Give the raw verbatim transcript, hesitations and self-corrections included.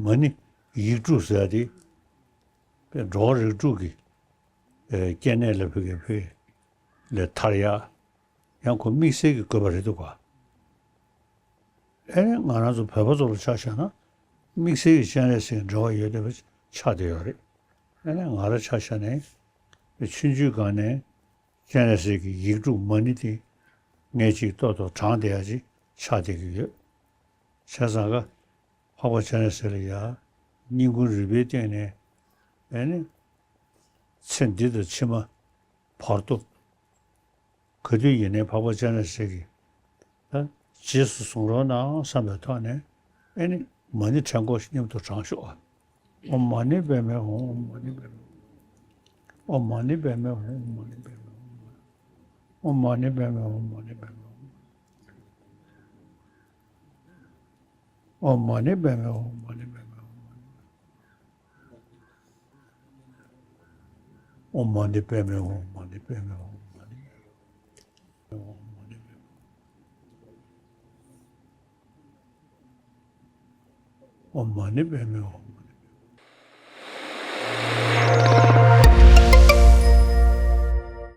མ་ཎི་ཡིག་དྲུག་ཟེར་ཡ་དེ་འགྲོ་བ་རིགས་དྲུག་གི་ཨེ་སྐྱེ་གནས་ལ་ཕུལ་གྱི་ཕུལ་ལས་ཐར་ཡ། ཡང་ཁོ་དམིགས་བསལ་གྱི་དགོས་པ་རེད་འདུག་ག། ཨེ་ནས་ང་རང་ཚོ་བོད་པ་ཚོ་ལ་ཆ་བཞག་ན་དམིགས་བསལ་གྱི་སྤྱན་རས་གཟིགས་འབྲེལ་བ་ཡོད་བསྡད་པ་ཆགས་བསྡད་ཡོད་རེད། ཨེ་ནས་ང་རང་ཆ་བཞག་ནས་ཆུང་ཆུང་སྒང་ནས་སྤྱན་རས་གཟིགས་ཀྱི་ཡིག་དྲུག་མ་ཎི་དེ་ངས་ཅིག་ཏོག་ཏོག་བགྲངས་བསྡད་ཡ་ཅིག་ཆགས་བསྡད་ཀྱི་ཡོད། བྱས་ཙང་ཀ་འཕགས་པ་སྤྱན་རས་གཟིགས་ལ་ཡ་སྙིང་ཁུང་རུས་པའི་གཏིང་ནས་ཨེ་ནས་ཚེ་འདི་དང་ཕྱི་མ་བར་དུ་ག་དུས་ཡིན་ནའི་འཕགས་པ་སྤྱན་རས་གཟིགས་ཀྱི་ད་རྗེས་སུ་བཟུང་རོགས་གནང་བསམ་པའི་ཐོག་ནས་ཨེ་ནི་མ་ཎི་ཕྲེང་སྐོར་མཉམ་དུ་བགྲངས་ཤོག། ཨོཾ་མ་ཎི་པདྨེ་ཧཱུྃ། ཨོཾ་མ་ཎི་པདྨེ་ཧཱུྃ། ཨོཾ་མ་ཎི་པདྨེ་ཧཱུྃ། ཨོཾ་མ་ཎི་པདྨེ་ཧཱུྃ། ཨོཾ་མ་ཎི་པདྨེ་ཧཱུྃ། ཨོཾ་མ་ཎི་པདྨེ་ཧཱུྃ། ཨོཾ་མ་ཎི་པདྨེ་ཧཱུྃ། ཨོཾ་མ་ཎི་པདྨེ་ཧཱུྃ། ཨོཾ་མ་ཎི་པདྨེ་ཧཱུྃ། ཨོཾ་མ་ཎི་པདྨེ་ཧཱུྃ།